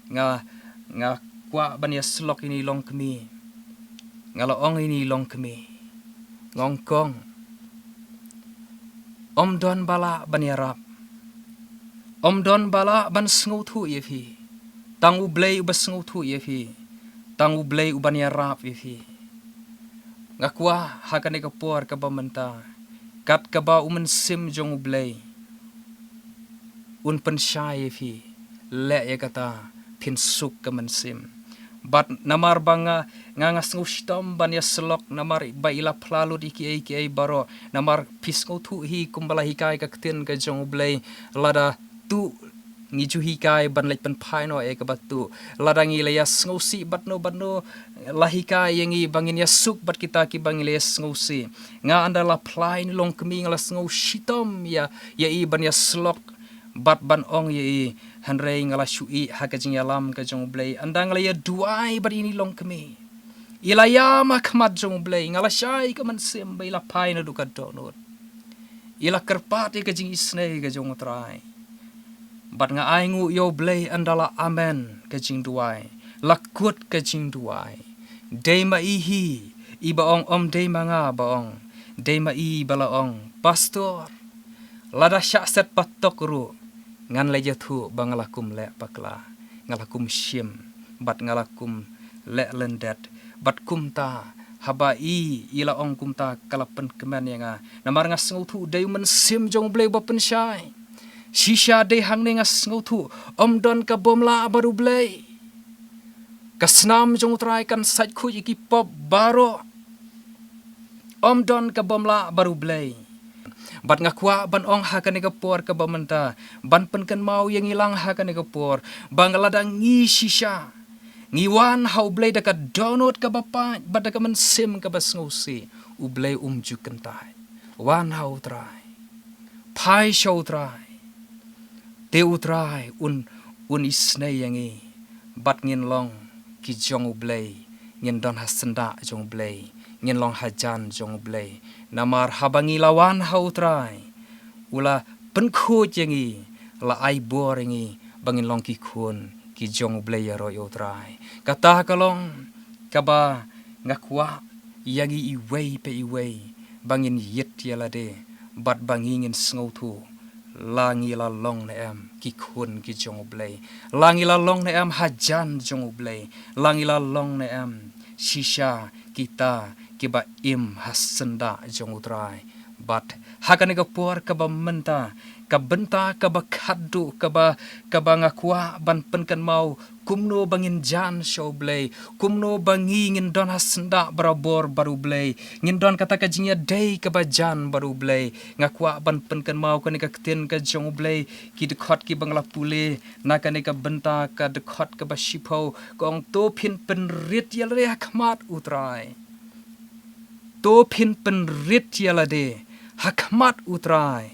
nga, nga kwah ban ïasyllok ïa ine i longkmie. Nga la ong ïa ine i longkmie, nga ong, kong, ym don ba lah ban ïarap. Ym don ba lah ban sngewthuh ïa phi. Tang U Blei uba sngewthuh ïa phi. Tang U Blei uban ïarap ïa phi. Nga kwah ha kane ka por kaba mynta, kat kaba U Mynsiem jong U Blei un pynshai ïa phi, leh ïa kata, phin suk ka mynsiem. Bad namar ba nga, nga, nga sngewshitom ban ïasyllok, namar ba i la phla lut ïa kiei kiei baroh. Namar phi sngewthuh hi kumba la hikai ka ktien ka jong U Blei, lada tuh ngi ju hikai ban leit pynphai noh ïa kaba tuh. Lada ngi la ïasngewsih bad no bad no, la hikai ïa ngi ba ngin ïasuk bad kita kiba ngi la ïasngewsih. Nga ynda la phla ïa ine i longkmie nga la sngewshitom ïa, ïa i ban ïasyllok bad ban ong ïa i. Hynrei nga la shu ïeh ha ka jingïalam ka jong U Blei. Ynda nga la ïaduwai bad ïa ine i longkmie, i la ïam ha khmat jong U Blei. Nga la shai ka mynsiem ba i la phai naduh ka dohnud. I la kyrpad ïa ka jingisynei ka jong U Trai. Bad nga ainguh ïa U Blei ynda la amen ka jingduwai, la kut ka jingduwai. Dei ma i hi iba ong, ym dei ma nga ba ong. Dei ma i ba la ong, Pastor, lada shah set patok ruh, ngan leit ïathuh ba nga la kum leh bakla, nga la kum shim, bad nga la kum leh lyndet. Bad kumta, haba i, i la ong kumta, ka la pynkmen ïa nga. Namar nga sngewthuh dei U Mynsiem jong U Blei ba pynshai. Shisha dei hangne nga sngewthuh, ym don ka bym lah bad U Blei. Ka snam jong U Trai kan sait khuid ïa ki pop baroh. Ym don ka bym lah bad U Blei. Bad nga kwah ban ong ha kane ka por kaba mynta, ban pynkynmaw ïa ngi lang ha kane ka por, ba nga lada ngi shisha ngi wan ha U Blei da ka dohnud kaba pait, bad da ka mynsiem kaba sngewsih, U Blei um ju kyntait. Wan ha U Trai. Phai sha U Trai. Te U Trai un, un isynei ïa ngi. Bad ngin long ki jong U Blei. Ngin don ha syndah jong U Blei. Ngin long hajan jong U Blei. Namar haba ngi la wan ha U Trai, u la pynkhuid ïa ngi, la ai bor ïa ngi, ba ngin long ki khun ki jong U Blei ïaroh ïa U Trai. Kata ka long kaba nga kwah ïa ngi iwei pa iwei, ba ngin ïit ïa lade, bad ba ngi ngin sngewthuh, la ngi la long ne em ki khun ki jong U Blei, la ngi la long ne em hajan jong U Blei, la ngi la long ne em shisha kita kiba im ha syndah jong U Trai. Bad ha kane ka por kaba mynta, ka bynta kaba khatduh, kaba, kaba nga kwah ban pynkynmaw, kumno ba ngin jan sha U Blei, kumno ba ngi ngin don ha syndah barabor bad U Blei, ngin don kata ka jingïadei kaba jan bad U Blei. Nga kwah ban pynkynmaw kane ka ktien ka jong U Blei, ki dkhot kiba nga la pule na kane ka bynta, ka dkhot kaba shiphew, ka ong, to phin pynrit ïa lade ha khmat U Trai. To phin pynrit ïa lade ha khmat U Trai,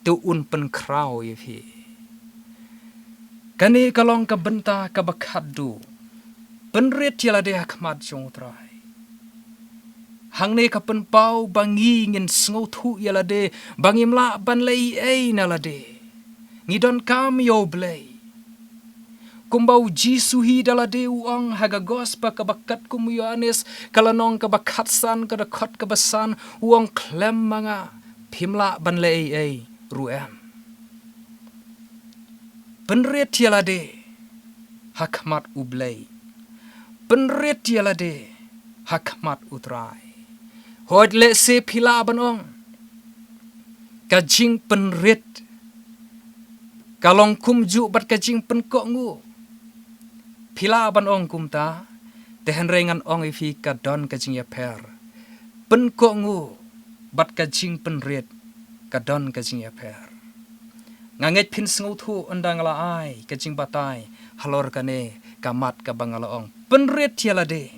te un pynkhraw ïa phi. Kane ka long ka bynta kaba khatduh. Pynrit ïa lade ha khmat jong U Trai. Hangne ka pynpaw ba ngi ngin sngewthuh ïa lade, ba ngim lah ban leh ei ei na lade. Ngi donkam ïa U Blei. Kumba u Jisu hi da lade u ong ha ka gospel kaba katkum u Ïoannis, ka lynnong kaba khatsan, ka dkhot kaba san, u ong khlem ma nga phim lah ban leh ei ei ruh em. Pynrit ïa lade ha khmat U Blei. Pynrit ïa lade ha khmat U Trai. Hooid lehse phi lah ban ong ka jingpynrit ka long kumjuh bad ka jingpynkohnguh. Phi lah ban ong kumta, te hynrei ngan ong ïa phi ka don ka jingïapher. Pynkohnguh bad ka jingpynrit ka don ka jingïapher. Nga ngeit phin sngewthuh ynda nga la ai ka jingbatai halor kane ka mat kaba nga la ong pynrit ïa lade.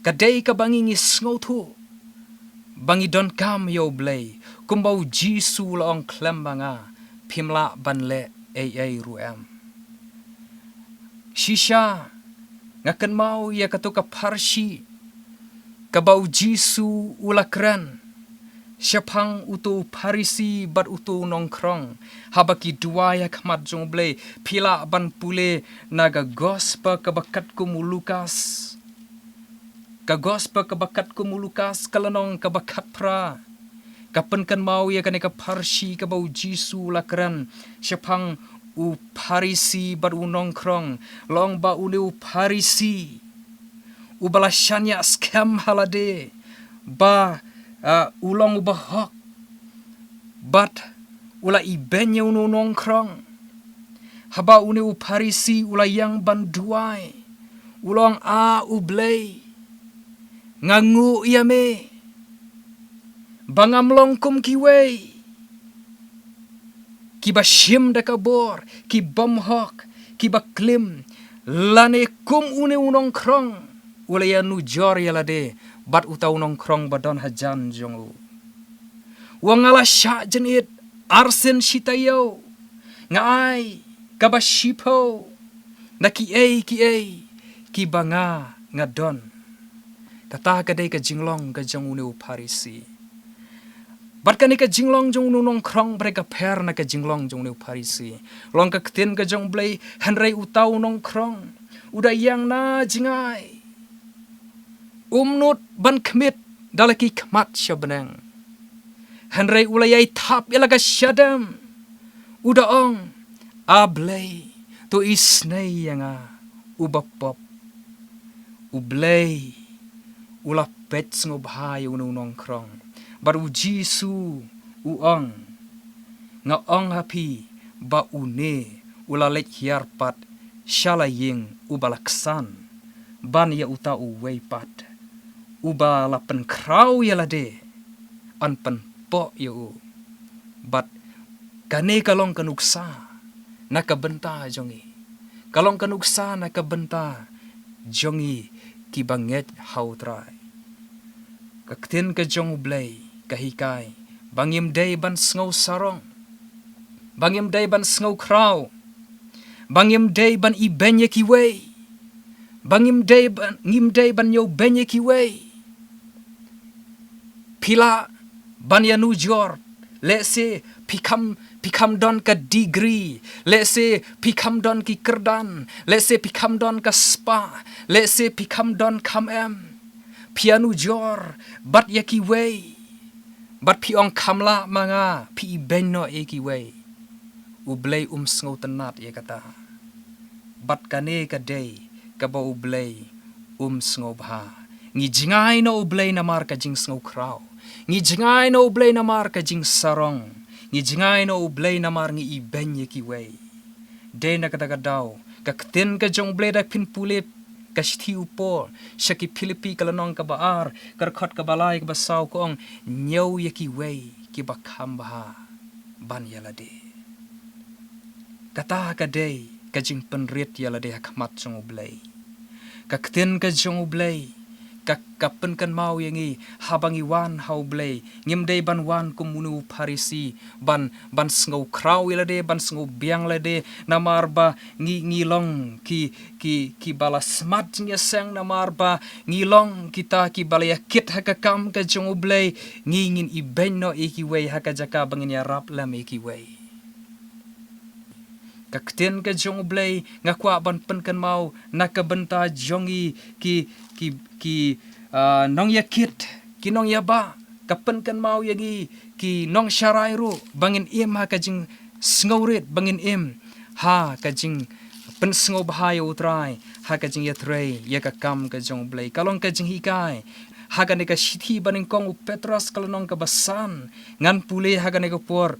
Ka dei kaba ngi ngi sngewthuh ba ngi donkam ïa U Blei, kumba u Jisu u la ong khlem ma nga phim lah ban leh ei ei ruh em. Shisha nga kynmaw ïa kato ka pharshi kaba u Jisu u la kren shaphang uto u Pharisi bad uto u nongkhrong haba ki duwai ha khmat jong U Blei. Phi lah ban pule na ka gospel kaba katkum u Lukas. Ka gospel kaba katkum u Lukas ka lynnong kaba khatphra ka pynkynmaw ïa kane ka pharshi kaba u Jisu u la kren shaphang u Pharisi bad u nongkhrong. La ong ba une u Pharisi uba la shaniah skhem ha lade ba, ah, u long uba hok bad u la ibeiñ ïa une u nongkhrong. Haba une u Pharisi u la ïeng ban duwai, u la ong, A U Blei, nga nguh ïa me ba ngam long kum kiwei kiba shim da ka bor, ki bym hok, kiba klim, lane kum une u nongkhrong u la ïanujor ïa lade bad uta u nongkhrong ba don hajan jong u. U ong, nga la shah jynit arsien shi taïew, nga ai kaba shiphew na kiei kiei kiba nga nga don. Kata ka dei ka jinglong ka jong une u Pharisi. Bad kane ka jinglong jong une u nongkhrong bad ka pher na ka jinglong jong une u Pharisi. Long ka ktien ka jong U Blei, hynrei uta u nongkhrong u da ïeng na jngai. Um nud ban khmih da la ki khmat sha bneng. Hynrei u la ïai thap ïa la ka shadem. U da ong, A Blei, to isynei ïa nga uba pop. U Blei u la peit sngewbha ïa une u nongkhrong. Bad u Jisu u ong, nga ong ha phi ba une u la leit hiar pat sha la ïing uba la ksan ban ïa uta uwei pat uba la pynkhraw ïa lade yn pynpoh ïa u. Bad kane ka long ka nuksa na ka bynta jong ngi. Ka long ka nuksa na ka bynta jong ngi kiba ngeit ha U Trai. Ka ktien ka jong U Blei ka hikai ba ngim dei ban sngew sarong, ba ngim dei ban sngew khraw, ba ngim dei ban ibeiñ ïa kiwei, ba ngim dei ban, ngim dei ban ïoh beiñ ïa kiwei. Phi lah ban ïanujor, lehse phi kham, phi kham don ka degree, lehse phi kham don ki kyrdan, lehse phi kham don ka spah, lehse phi kham don kham em. Phi ïanujor bad ïa kiwei bad phi ong kham lah ma nga, phi ibeiñ noh ïa kiwei. U Blei um sngewtynnat ïa kata. Bad kane ka dei kaba U Blei um sngewbha. Ngi jngai na U Blei namar ka jingsngewkhraw. Ngi jngai na U Blei namar ka jingsarong. Ngi jngai na U Blei namar ngi ibeiñ ïa kiwei. Dei na kata ka daw ka ktien ka jong U Blei da phin pule ka shithi u Paul sha ki Philippi ka lynnong kaba ar, ka dkhot kaba lai kaba saw ka ong, ñiew ïa kiwei kiba kham bha ban ïa lade. Kata ka dei ka jingpynrit ïa lade ha khmat jong U Blei. Ka ktien ka jong U Blei ka, ka pynkynmaw ïa ngi, haba ngi wan ha U Blei, ngim dei ban wan kum une u Pharisi, ban, ban sngewkhraw ïa lade, ban sngewbiang lade, namar ba ngi, ngi long ki, ki, kiba la smat jingïaseng, namar ba ngi long kita kiba la ïakit ha ka kam ka jong U Blei, ngi ngin ibeiñ noh ïa kiwei ha ka jaka ba ngin ïarap lem ïa kiwei. Ka ktien ka jong U Blei nga kwah ban pynkynmaw na ka bynta jong ngi ki, ki, ki, ah, nongïakit, ki nongïabah, ka pynkynmaw ïa ngi ki nongsharai ruh ba ngin im ha ka jingsngewrit, ba ngin im ha ka jingpynsngewbha ïa U Trai ha ka jingïatrei ïa ka kam ka jong U Blei. Ka long ka jinghikai ha kane ka shithi banyngkong u Petros ka lynnong kaba san, ngan pule ha kane ka por,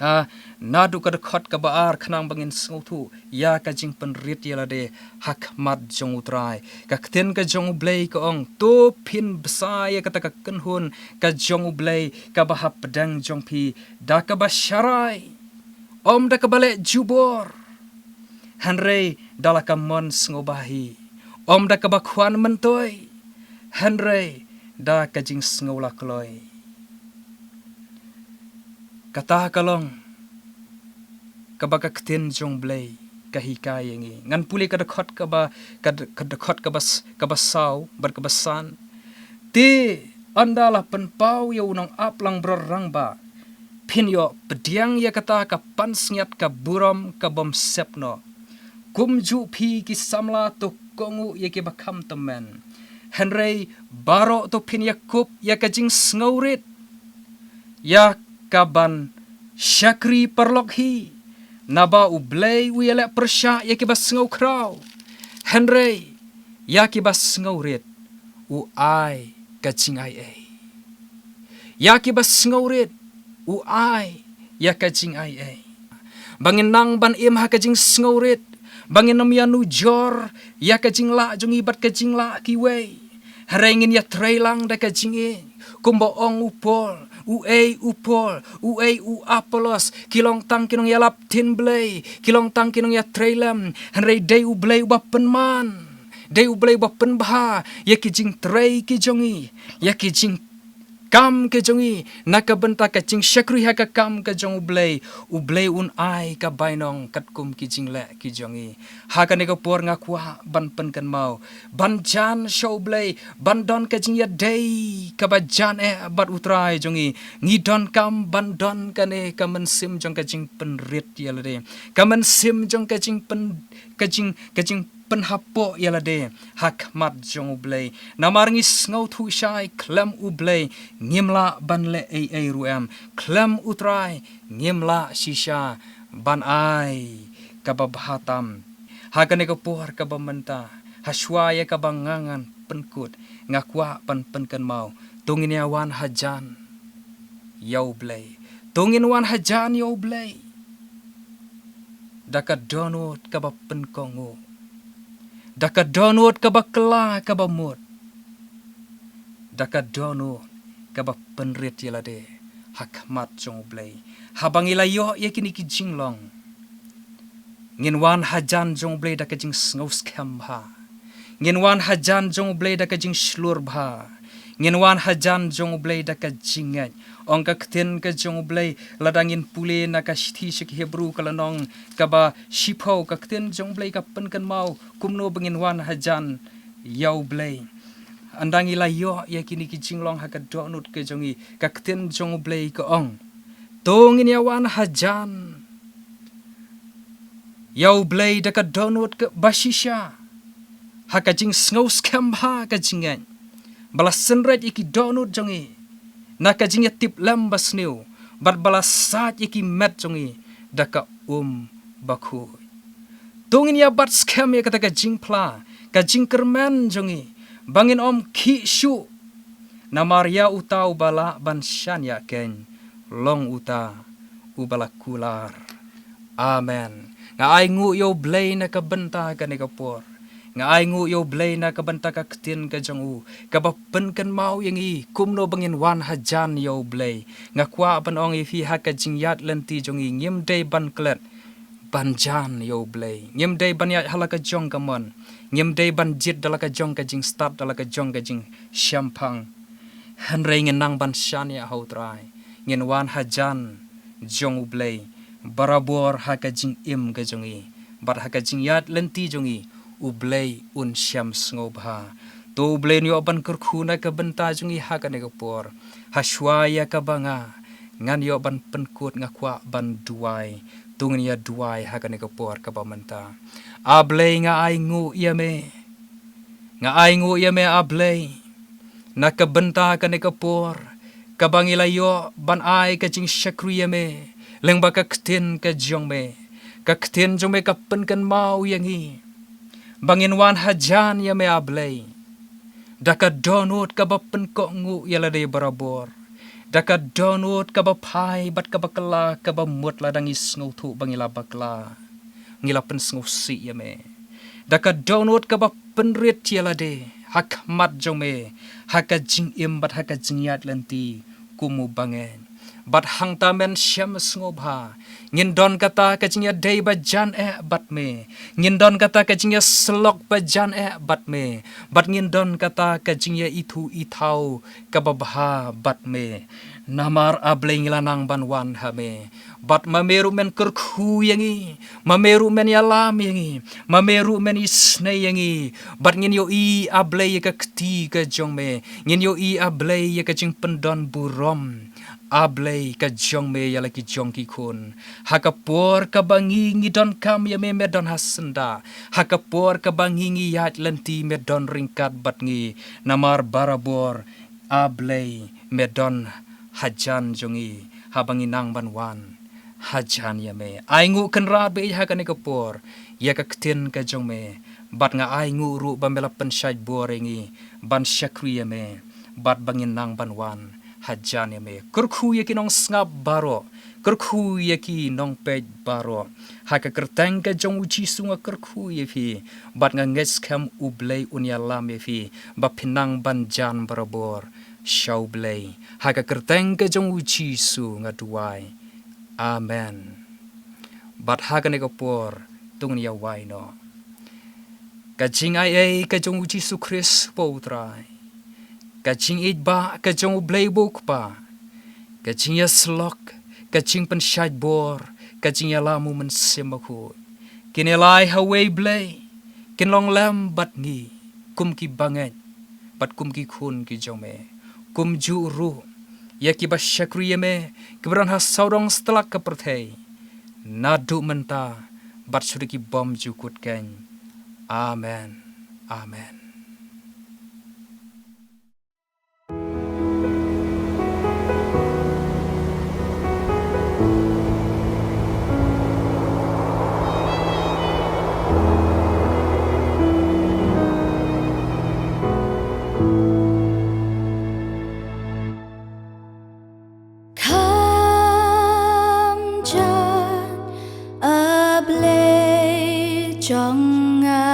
ah, naduh ka dkhot kaba ar khnang ba ngin sngewthuh ïa ka jingpynrit ïalade ha khmat jong U Trai. Ka ktien ka jong U Blei ka ong, to phin bsa ïa kata ka kynhun ka jong U Blei kaba hapdeng jong phi da kaba sharai, ym da kaba leh jubor, hynrei da la ka mon sngewbha hi, ym da kaba khwan myntoi, hynrei da ka jingsngew la kloi. Kata ka long kaba ka ktien jong U Blei ka hikai ïa ngi. Ngan pule ka dkhot kaba, ka d-, ka dkhot kaba s-, kaba saw bad kaba san. Te ynda la pynpaw ïa u nongap langbrot rangbah, phin ïoh pdiang ïa kata ka pansngiat ka burom ka bym sep noh. Kumjuh phi ki samla to kohnguh ïa kiba kham tymmen, hynrei baroh to phin ïakup ïa ka jingsngewrit, ïa kaban shakri paralok hi, naba U Blei u ïaleh pyrshah ïa kiba sngewkhraw, hynrei ïa kiba sngewrit u ai ka jingaiei. Ïa kiba sngewrit u ai ïa ka jingaiei. Ba ngin nang ban im ha ka jingsngewrit, ba ngin ym ïanujor ïa ka jinglah jong ngi bad ka jinglah kiwei, hynrei ngin ïatrei lang da ka jingïeit. Kumba ong u Paul, uei u Paul, uei u Apollos, ki long tang ki nongïalap ktien Blei, ki long tang ki nongïatreilem, hynrei dei U Blei uba pynman, dei U Blei uba pynbha ïa ki jingtrei ki jong ngi, ïa ki jingkam ki jong ngi, na ka bynta ka jingshakri ha ka kam ka jong U Blei. U Blei un ai ka bainong katkum ki jingleh ki jong ngi. Ha kane ka por nga kwah ban pynkynmaw, ban jan sha U Blei, ban don ka jingïadei kaba jan eh bad U Trai jong ngi, ngi donkam ban don kane ka mynsiem jong ka jingpynrit ïalade, ka mynsiem jong ka jingpyn-, ka jing, ka jingpynhapoh ïalade ha khmat jong U Blei. Namar ngi sngewthuh shai, khlem U Blei ngim lah ban leh ei ei ruh em, khlem U Trai ngim lah shisha ban ai kaba bha tam. Ha kane ka por kaba mynta, ha shuwa ïa kaba nga ngan pynkut, nga kwah ban pynkynmaw, to ngin ïa wan hajan ïa U Blei. To ngin wan hajan ïa U Blei da ka dohnud kaba pynkohnguh, da ka dohnud kaba kylla kaba mut, da ka dohnud kaba pynrit ïalade ha khmat jong U Blei. Haba ngi la ïoh ïa kine ki jinglong, ngin wan hajan jong U Blei da ka jingsngewskhem bha. Ngin wan hajan jong U Blei da ka jingshlur bha. Ngin wan hajan jong U Blei da ka jingngeit. Ong ka ktien ka jong U Blei, lada ngin pule na ka shithi sha ki Hebru ka lynnong kaba shiphew, ka ktien jong U Blei ka pynkynmaw kumno ba ngin wan hajan ïa U Blei. Ynda ngi la ïoh ïa kine ki jinglong ha ka dohnud ka jong ngi, ka ktien jong U Blei ka ong, to ngin ïa wan hajan ïa U Blei da ka dohnud kaba shisha, ha ka jingsngewskhem bha ka jingngeit, ba la synreit ïa ki dohnud jong ngi na ka jingïatiplem basniew, bad ba la sait ïa ki met jong ngi da ka um bakhuid. To ngin ïa bat skhem ïa kata ka jingphla, ka jingkyrmen jong ngi, ba ngin ym khih shuh. Namar ïa uta uba lah ban shaniah keiñ, long uta uba la kular. Amen. Nga ainguh ïa U Blei na ka bynta kane ka por. Nga ainguh ïa U Blei na ka bynta ka ktien ka jong u, kaba pynkynmaw ïa ngi kumno ba ngin wan hajan ïa U Blei. Nga kwah ban ong ïa phi, ha ka jingïaid lynti jong ngi, ngim dei ban klet ban jan ïa U Blei. Ngim dei ban ïaid ha la ka jong ka mon. Ngim dei ban jied da la ka jong ka jingstad, da la ka jong ka jingshemphang. Hynrei ngin nang ban shaniah ha U Trai. Ngin wan hajan jong U Blei barabor ha ka jingim ka jong ngi, bad ha ka jingïaid lynti jong ngi, U Blei un shem sngewbha. To U Blei un ïoh ban kyrkhu na ka bynta jong ngi ha kane ka por. Ha shuwa ïa kaba nga ngan ïoh ban pynkut, nga kwah ban duwai. To ngin ïa duwai ha kane ka por kaba mynta. A Blei, nga ai nguh ïa me. Nga ai nguh ïa me, A Blei, na ka bynta kane ka por kaba ngi la ïoh ban ai ka jingshakri ïa me lyngba ka ktien ka jong me. Ka ktien jong me ka pynkynmaw ïa ngi ba ngin wan hajan ïa me, A Blei, da ka dohnud kaba pynkohnguh ïa lade barabor, da ka dohnud kaba phai bad kaba kylla, kaba mut lada ngi sngewthuh ba ngi la bakla, ngi la pynsngewsih ïa me. Da ka dohnud kaba pynrit ïa lade ha khmat jong me, ha ka jingim bad ha ka jingïaid lynti kum u bangeit. Bad hangta, Men shem sngewbha, ngin don kata ka jingïadei ba jan eh bad me. Ngin don kata ka jingïasyllok ba jan eh bad me. Bad ngin don kata ka jingïaithuh ithaw kaba bha bad me. Namar, A Blei, ngi la nang ban wan ha me. Bad ma me ruh Men kyrkhu ïa ngi. Ma me ruh Men ïalam ïa ngi. Ma me ruh Men isynei ïa ngi. Bad ngin ïohi, A Blei, ïa ka kti ka jong me. Ngin ïohi, A Blei, ïa ka jingpyndonburom, A Blei, ka jong me ïa la ki jong ki khun. Ha ka por kaba ngi ngi donkam ïa me, me don ha syndah. Ha ka por kaba ngi ngi ïaid lynti, me don ryngkat bad ngi. Namar barabor, A Blei, me don hajan jong ngi haba ngi nang ban wan hajan ïa me. Ai nguh, Kynrad ba ïeit, ha kane ka por ïa ka ktien ka jong me. Bad nga ai nguh ruh ba me la pynshait bor ïa ngi ban shakri ïa me, bad ba ngin nang ban wan hajan ïa me. Kyrkhu ïa ki nongsngap baroh, kyrkhu ïa ki nongpeit baroh. Ha ka kyrteng ka jong U Jisu nga kyrkhu ïa phi, bad nga ngeit skhem U Blei un ïalam ïa phi ba phin nang ban jan barabor sha U Blei. Ha ka kyrteng ka jong U Jisu nga duwai. Amen. Bad ha kane ka por, to ngin ïa wai noh. Ka jingaiei ka jong U Jisu Khrist ba U Trai, ka jingïeit ba ka jong U Blei ba U Kpa, ka jingïasyllok, ka jingpynshait bor, ka jingïalam U Mynsiem Bakhuid, kin ïalai ha uwei Blei, kin long lem bad ngi kum ki bangeit bad kum ki khun ki jong me. Kumjuh ruh ïa kiba shakri ïa me, kiba don ha sawdong satlak ka pyrthei, naduh mynta bad shuh da ki bymjukut keiñ. Amen. Amen. Kham jan, A Blei jong nga,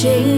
Dei